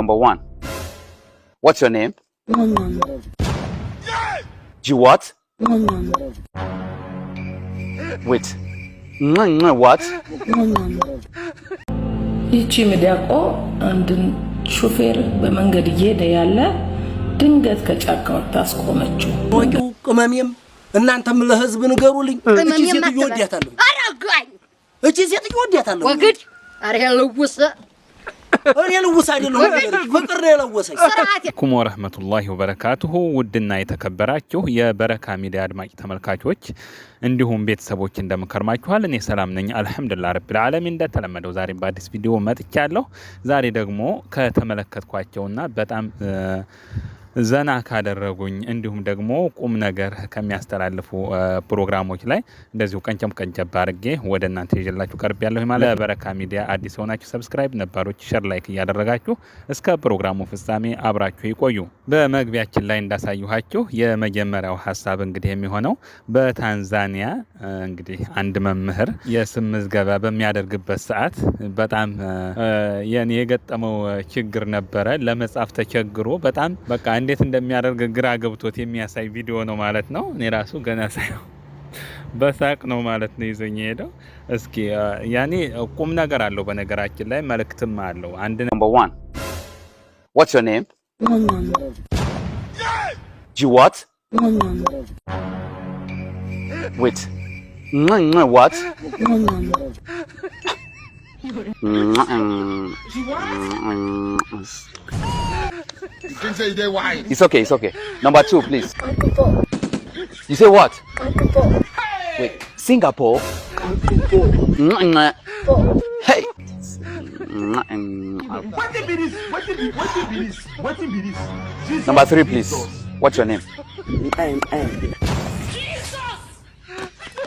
Number one. What's your name? G what? Wait. What? ይቺ ሚዳቆ አንድን ሹፌር በመንገድ እየሄደ ያለ ድንገት ከጫካ ወጥታ አስቆመችው። ወቂው ቅመሜም እናንተም ለህዝብ ንገሩልኝ። እቺ ቅመሜም ሴትዮ አትበል። ወዲያታለሁ። አረጋኝ። እቺ ሴትዮ ወዲያታለሁ። ወግድ! ኧረ ልውስ። እኔ ልውስ አይደለሁም፣ ፍቅር ነው የለወሰኝ። ስርዓት። አለይኩም ወረህመቱላሂ ወበረካቱሁ። ውድና የተከበራችሁ የበረካ ሚዲያ አድማጭ ተመልካቾች እንዲሁም ቤተሰቦች፣ እንደምን ከርማችኋል? እኔ ሰላም ነኝ፣ አልሐምዱሊላህ ረቢል ዓለሚን። እንደተለመደው ዛሬም በአዲስ ቪዲዮ መጥቻለሁ። ዛሬ ደግሞ ከተመለከትኳቸውና በጣም ዘና ካደረጉኝ እንዲሁም ደግሞ ቁም ነገር ከሚያስተላልፉ ፕሮግራሞች ላይ እንደዚሁ ቀንጨብ ቀንጨብ አድርጌ ወደ እናንተ ይዤላችሁ ቀርቤያለሁ ማለት ነው። ለበረካ ሚዲያ አዲስ የሆናችሁ subscribe፣ ነባሮች share፣ like እያደረጋችሁ እስከ ፕሮግራሙ ፍጻሜ አብራችሁ ይቆዩ። በመግቢያችን ላይ እንዳሳየኋችሁ የመጀመሪያው ሀሳብ እንግዲህ የሚሆነው በታንዛኒያ እንግዲህ አንድ መምህር የስም ምዝገባ በሚያደርግበት ሰዓት በጣም የኔ የገጠመው ችግር ነበረ። ለመጻፍ ተቸግሮ በጣም በቃ እንዴት እንደሚያደርግ ግራ ገብቶት የሚያሳይ ቪዲዮ ነው ማለት ነው። እኔ ራሱ ገና ሳየው በሳቅ ነው ማለት ነው ይዞኝ የሄደው። እስኪ ያኔ ቁም ነገር አለው፣ በነገራችን ላይ መልእክትም አለው። አንድ Number one. What's your name? G what? Wait. What? It's okay, it's okay. Number two, please. You say what? Wait, Singapore? Hey. Wetin be this? Wetin be wetin be this? Wetin be this? Jesus. Number three, please. What's your name?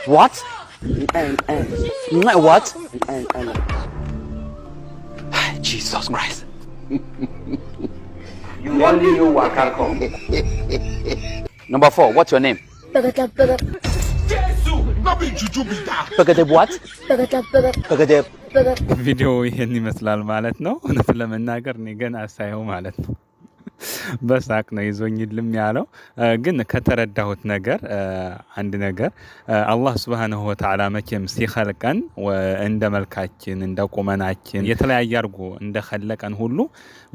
What? What? Jesus Christ. You only know waka come. Number four, what's your name? No be juju be that. Pekete what? Pekete. ቪዲዮ ይሄን ይመስላል ማለት ነው። እውነት ለመናገር እኔ ገና ሳየው ማለት ነው በሳቅ ነው ይዞኝ ልም ያለው። ግን ከተረዳሁት ነገር አንድ ነገር፣ አላህ ሱብሃነሁ ወተዓላ መቼም ሲኸልቀን እንደ መልካችን፣ እንደ ቁመናችን የተለያየ አድርጎ እንደኸለቀን ሁሉ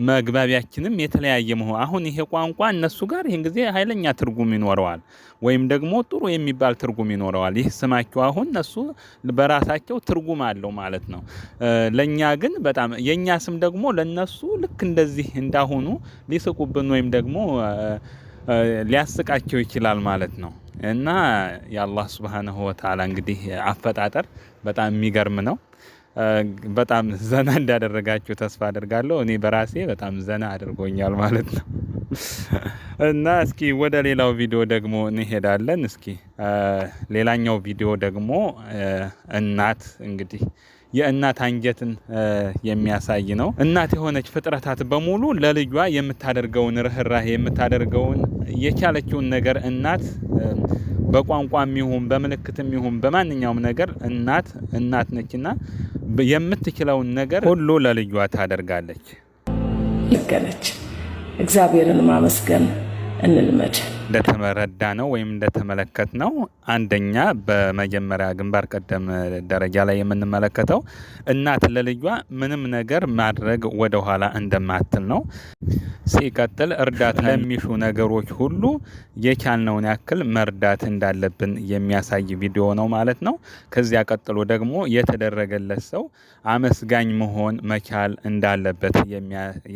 መግባቢያችንም የተለያየ መሆን፣ አሁን ይሄ ቋንቋ እነሱ ጋር ይህን ጊዜ ኃይለኛ ትርጉም ይኖረዋል፣ ወይም ደግሞ ጥሩ የሚባል ትርጉም ይኖረዋል። ይህ ስማቸው አሁን እነሱ በራሳቸው ትርጉም አለው ማለት ነው። ለእኛ ግን በጣም የእኛ ስም ደግሞ ለእነሱ ልክ እንደዚህ እንዳሁኑ ሊስቁብን ወይም ደግሞ ሊያስቃቸው ይችላል ማለት ነው። እና የአላህ ሱብሃነሁ ወተዓላ እንግዲህ አፈጣጠር በጣም የሚገርም ነው። በጣም ዘና እንዳደረጋችሁ ተስፋ አደርጋለሁ። እኔ በራሴ በጣም ዘና አድርጎኛል ማለት ነው። እና እስኪ ወደ ሌላው ቪዲዮ ደግሞ እንሄዳለን። እስኪ ሌላኛው ቪዲዮ ደግሞ እናት እንግዲህ የእናት አንጀትን የሚያሳይ ነው። እናት የሆነች ፍጥረታት በሙሉ ለልጇ የምታደርገውን ርህራሄ፣ የምታደርገውን የቻለችውን ነገር፣ እናት በቋንቋም ይሁን በምልክትም ይሁን በማንኛውም ነገር እናት እናት ነችና የምትችለውን ነገር ሁሉ ለልጇ ታደርጋለች። ገነች። እግዚአብሔርን ማመስገን እንልመድ። እንደተረዳነው ወይም እንደተመለከትነው አንደኛ በመጀመሪያ ግንባር ቀደም ደረጃ ላይ የምንመለከተው እናት ለልጇ ምንም ነገር ማድረግ ወደኋላ እንደማትል ነው። ሲቀጥል እርዳታ ለሚሹ ነገሮች ሁሉ የቻልነውን ያክል መርዳት እንዳለብን የሚያሳይ ቪዲዮ ነው ማለት ነው። ከዚያ ቀጥሎ ደግሞ የተደረገለት ሰው አመስጋኝ መሆን መቻል እንዳለበት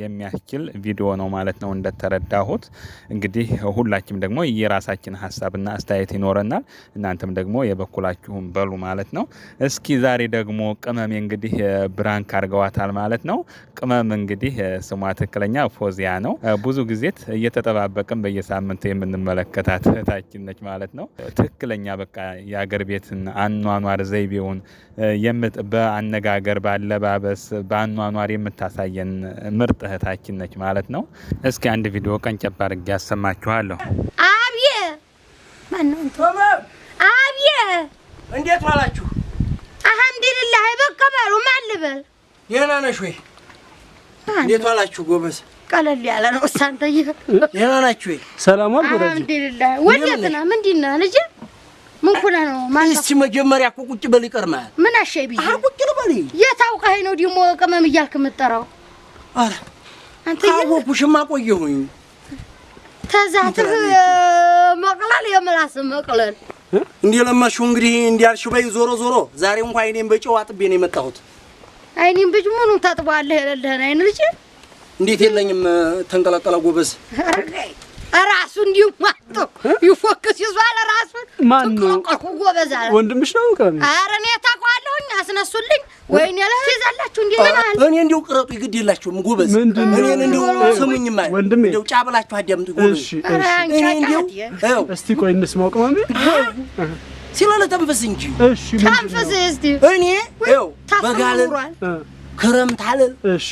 የሚያስችል ቪዲዮ ነው ማለት ነው እንደተረዳሁት። እንግዲህ ሁላችንም ደግሞ የራሳችን ሀሳብና አስተያየት ይኖረናል። እናንተም ደግሞ የበኩላችሁን በሉ ማለት ነው። እስኪ ዛሬ ደግሞ ቅመሜ እንግዲህ prank አድርገዋታል ማለት ነው። ቅመም እንግዲህ ስሟ ትክክለኛ ፎዚያ ነው። ብዙ ጊዜ እየተጠባበቅን በየሳምንቱ የምንመለከታት እህታችን ነች ማለት ነው። ትክክለኛ በቃ የአገር ቤትን አኗኗር ዘይቤውን በአነጋገር፣ በአለባበስ፣ በአኗኗር የምታሳየን ምርጥ እህታችን ነች ማለት ነው። እስኪ አንድ ቪዲዮ ቀንጨብ አድርጌ ያሰማችኋለሁ። አብዬ፣ ማነው እንትን? አብዬ። እንዴት ዋላችሁ? አልሐምዱሊላህ። በቃ በሉ፣ ማን ልበል? ደህና ነሽ ወይ? እንዴት ዋላችሁ ጎበዝ? ቀለል ያለ ነው። እሳንተዬ ደህና ናችሁ ወይ? ሰላም ዋልክ ወዳጄ። አልሐምዱሊላህ። ወዴት ነህ? ምንድን ነህ ልጄ? ምን ኩነህ ነው? ማን እስቲ መጀመሪያ እኮ ቁጭ በል ይቀርማል። ምን አሸይ ብዬ ኧረ ቁጭ ልበል። የት አውቀኸኝ ነው ደግሞ ቅመም እያልክ የምትጠራው? ኧረ አንተ ካወኩሽማ ቆየሁኝ። ተዛትህ መቅለል የምላስ መቅለል እንዲህ ለመድሽው እንግዲህ እንዲያልሽው በይ። ዞሮ ዞሮ ዛሬ እንኳን አይኔን በጨው አጥቤ ነው የመጣሁት። አይኔን ብጅ ምኑን ታጥበዋለህ? የሌለህን አይን ልጄ። እንዴት የለኝም ተንቀለቀለ ጎበዝ። ራሱ እንዲሁ ማጦ ይፎክስ ይዟል። ራሱን ማን ነው? ተንቀለቀልኩ ጎበዝ አለ። ወንድምሽ ነው ቅመሜ? ኧረ እኔ ታውቀዋለሁኝ። አስነሱልኝ። ወይኔ ለህ ትይዛላችሁ እንዴ? ምን አለ እኔ እንዲሁ ቅረጡ ግድ የላችሁም ጎበዝ። ምንድን ነው? እኔን እንዲሁ ስሙኝማ፣ ወንድሜ። እንዲሁ ጫ ብላችሁ አዳምጡ ጎበዝ። እሺ ኧረ እሺ። እኔ እንዲሁ አንጫጫት ይኸው እስቲ ቆይ እንስማው ቅመሜ። ሲለለ ተንፍስ እንጂ እሺ ምንድን ነው? ተንፍስ እስቲ። እኔ ይኸው በጋ አልል ታፍሯል። ክረምት አልል እሺ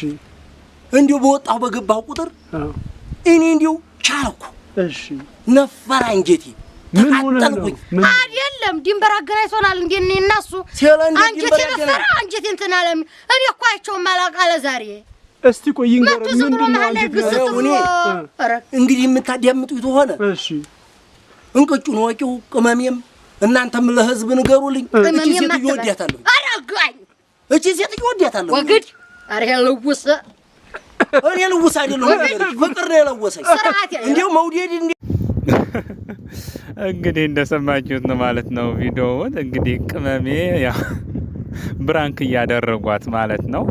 እንዲሁ በወጣሁ በገባሁ ቁጥር እኔ እንዲሁ ቻልኩ። እሺ ነፈራ አንጀቴ ምን ሆነህ ነው? ተቃጠልኩኝ። ምን አይደለም ድንበር አገናኝቶናል እንዴ እኔ እና እሱ። ሲለ እንዴት አንጀቴ ድንበር ነፈረ፣ ያገናኝ? አንጀቴ እንትን አለ። እኔ እኮ አይቼውም አላውቅ አለ ዛሬ እስቲ ቆይ ይንገረን። መቶ ዝም ብሎ ምንድን ነው መሀል ላይ አንጀት ግስት ያለው? ብሎ እኔ ኧረ እንግዲህ የምታዳምጡት ሆነ እሺ እንቅጩን ወቂው ቅመሜም እናንተም ለህዝብ ንገሩልኝ። እቺ ቅመሜም ሴትዮ አትበል። ወዲያታለሁ። ኧረ ጋኝ እቺ ሴትዮ ወዲያታለሁ። ወግድ። ኧረ ይሄ ልውስ እኔ ልውስ አይደለሁም፣ ፍቅር ነው የለወሰኝ። ስርዓት ያለው። እንዲሁ መውደድ እንዲ እንግዲህ እንደሰማችሁት ነው ማለት ነው ቪዲዮውን። እንግዲህ ቅመሜ ያው prank እያደረጓት ማለት ነው፣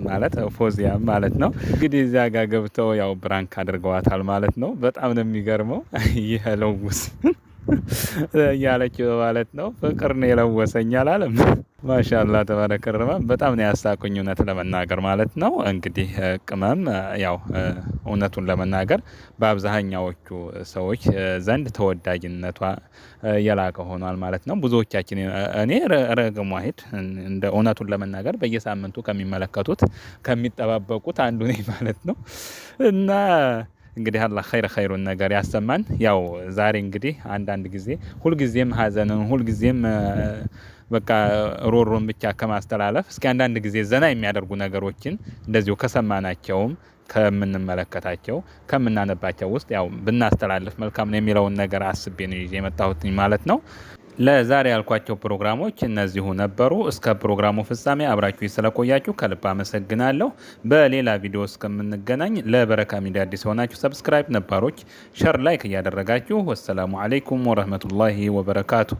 ማለት ፎዚያ ማለት ነው። እንግዲህ እዚያ ጋር ገብተው ያው prank አድርገዋታል ማለት ነው። በጣም ነው የሚገርመው። ይህ ለውስ እያለች ማለት ነው። ፍቅር ነው የለወሰኝ አላለም። ማሻላ ተባረከ ረህማን። በጣም ነው ያሳቁኝ እውነት ለመናገር ማለት ነው። እንግዲህ ቅመም ያው እውነቱን ለመናገር በአብዛኛዎቹ ሰዎች ዘንድ ተወዳጅነቷ የላቀ ሆኗል ማለት ነው። ብዙዎቻችን እኔ ረግም ዋሂድ እንደ እውነቱን ለመናገር በየሳምንቱ ከሚመለከቱት ከሚጠባበቁት አንዱ ነኝ ማለት ነው። እና እንግዲህ አላህ ኸይር ኸይሩን ነገር ያሰማን። ያው ዛሬ እንግዲህ አንዳንድ ጊዜ ሁልጊዜም ሀዘንን ሁልጊዜም በቃ ሮሮን ብቻ ከማስተላለፍ እስኪ አንዳንድ ጊዜ ዘና የሚያደርጉ ነገሮችን እንደዚሁ ከሰማናቸውም ከምንመለከታቸው ከምናነባቸው ውስጥ ያው ብናስተላልፍ መልካም ነው የሚለውን ነገር አስቤ ነው ይዤ የመጣሁት ማለት ነው። ለዛሬ ያልኳቸው ፕሮግራሞች እነዚሁ ነበሩ። እስከ ፕሮግራሙ ፍጻሜ አብራችሁ ስለቆያችሁ ከልብ አመሰግናለሁ። በሌላ ቪዲዮ እስከምንገናኝ ለበረካ ሚዲያ አዲስ የሆናችሁ subscribe፣ ነባሮች share፣ like እያደረጋችሁ والسلام عليكم ورحمة الله وبركاته።